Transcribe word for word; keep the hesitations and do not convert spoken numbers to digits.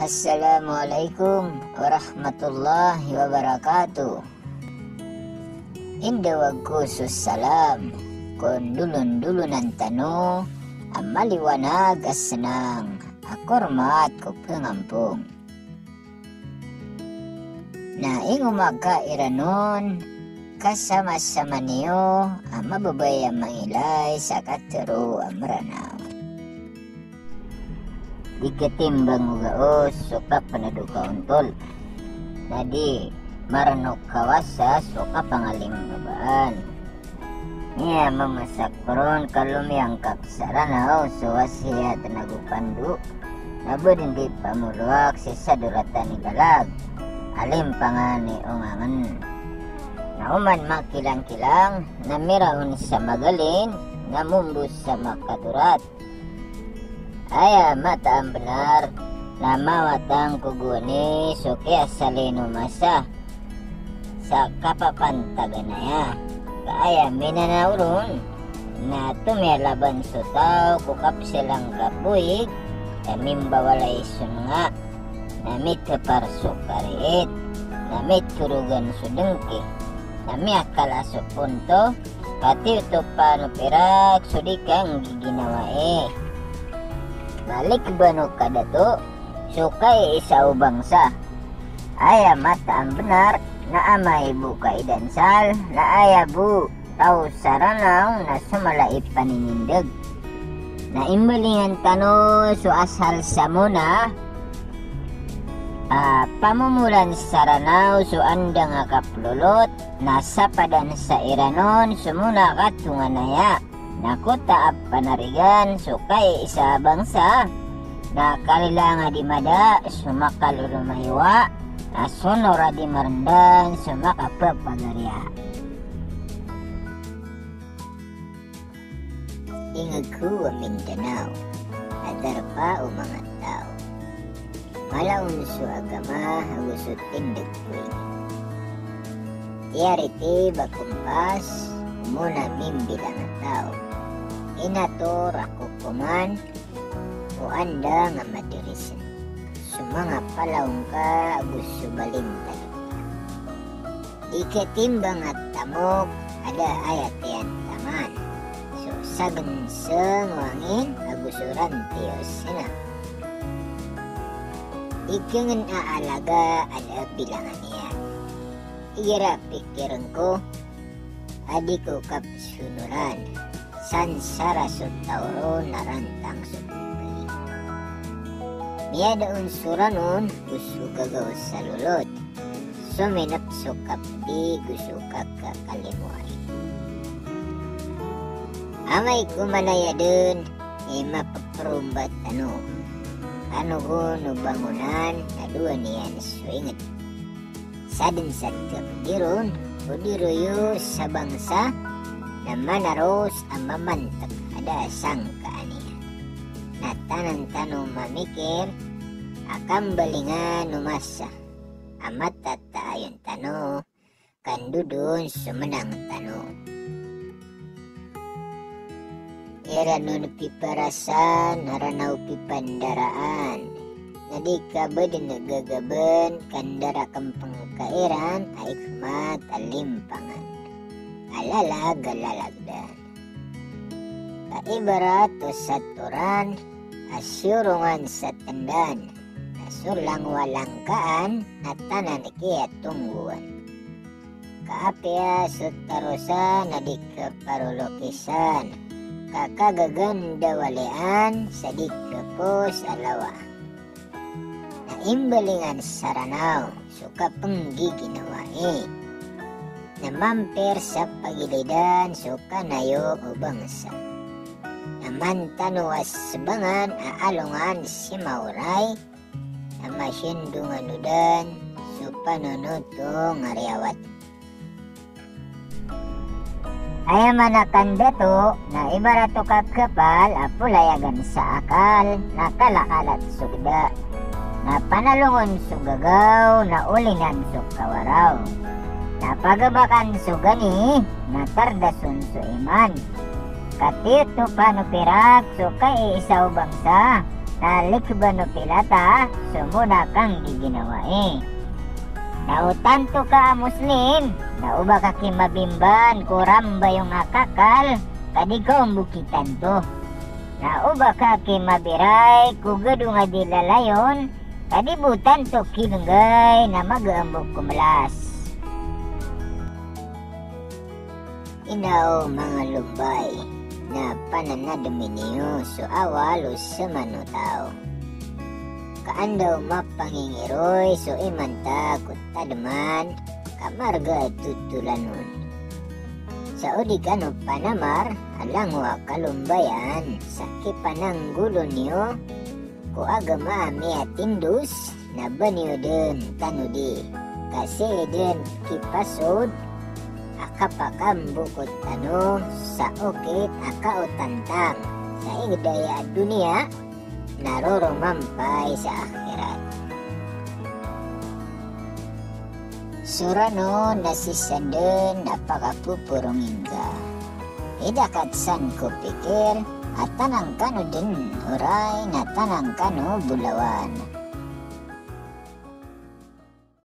Assalamu alaikum warahmatullahi wabarakatuh. Indawag ko so salam ko ndolondolonan tano a maliwanag a senang a kormat ko pengampong. Na ingoma ka iran on, kasamasama niyo a mababaya mangilay sa katero a Meranaw. Di ketimbang o gaos so kapenado ka ontol, na di marano kawasa so kapangalimbabaan. Aya mamasak ron ka lomiyangkap sa Ranaw so wasiyat nago pando, na bo den di pamoloak si sadoratan i galag a limpangan i ongangen. Na oman makilangkilang na miraon sa magalin, na mombos sa makadorat. Aya mataan benar na mawatan ko gowani so kiyasalin o masa sa kapapantagan aya. Ka aya minanaw ron na tomiyalaban so taw ko kapselang ka boyig, ka mimbawalay so nenga, na mitepar so kariit, na mitorogan so dengki, na miyakala so ponto, ka tiyotopan o pirak so di kanggiginawai. Malikban o kadato so kaiisa o bangsa. Aya mataan benar na amay bo ka i Dansal, na aya bo taw sa Ranaw na so mala i paninindeg. Na imbalingan tano so asal sa mona a pamomolan sa Ranaw so andang a kaplolot, na sapadan sa iran on so mona katonganaya. Na kota a panarigan so kaiisa a bangsa, na kalilang a di mada so makalolomaiwa, na sonor a di marendan so makapapagariya. Inged ko a Mindanao, a darpa o manga taw. Mala on so agama ago so tindeg ko inged. Tiyariti ba kompas o mona mimbilang a taw. Inator a kokoman o andang a maderesen so manga palaongka ago so balintalinta. Di ketimbang a tamok a da aya tiyantaman so sagenseng o angin ago so ranti o sina. Di kengen a alaga a da a bilangan iyan. Igira pikiren ko a di ko kapsonoran, sansara so taw ron na rantang so pagari. Miyada on so ranon go so gagaw sa lolot, sominep so kapdi go so kakakalimoay. Amay ko manaya den i mapeperomba tano, kanogon o bangonan na dowa niyan so inged. Saden sa takdir on o di royo sa bangsa na manaros a mamantek a da a sangkaan iyan. Na tanan tano mamikir a kambalingan o masa a matataayon tano, ka ndodon so menang tano. Iran on piparasan, Ranaw pipandaraan. Na di ka ba den gagaben, ka ndara kempeng ka iran a ikmat a limpangan a lalag a lalagdan. Ka ibarat o satoran a siyorongan sa tendan, na so langowa langkaan na tanan kiyatonggowan. Ka apiya so tarosan a di keparolokisan, ka kagagan dawalian sa di kepos a lawa. Na imbalingan sa Ranaw so kapenggiginawai, na mampir sa pagilidan so kanayo o bangsa. Na mantano a sebangan a alongan si Maoray, na masindongan o dan so panonotong a riyawat. Aya maana kan dato na ibarat o kakepal a polayagan sa akal na kalakalat so geda. Na panalongon so gagaw na olinan so kawaraw. Na pagabakan so gani na tardason so iman. Ka tiyotopan o pirak so kaiisa o bangsa. na likban o pilata so mona kanggiginawai. Na o tanto ka a Muslim, na oba ka kimabimban ko rambayong a kakal, ka di ka ombok i tanto. Na oba ka kimabiray ko gadong a di lalayon, ka di bo tanto kilnggay na magaambok ko mlas. Inaw manga lombay, na pananadmi niyo so awal o seman o taw. Ka anda o mapangingiroy so iman ta ko tadman, ka marga a totolan on. Sa o di kano panamar a langowa a kalombayan sa kipananggolo niyo ko agama a miyatindos, na ba niyo dn tanodi, ka sii dn kipasod a kapakambokot tano sa okit a kaotantang sa igdaya a doniya, na roromampay sa akhirat. So Rano na sii san dn a pakapoporong ingka. Idakatan ko pikir a tanang kano dn oray na tanang kano bolawan.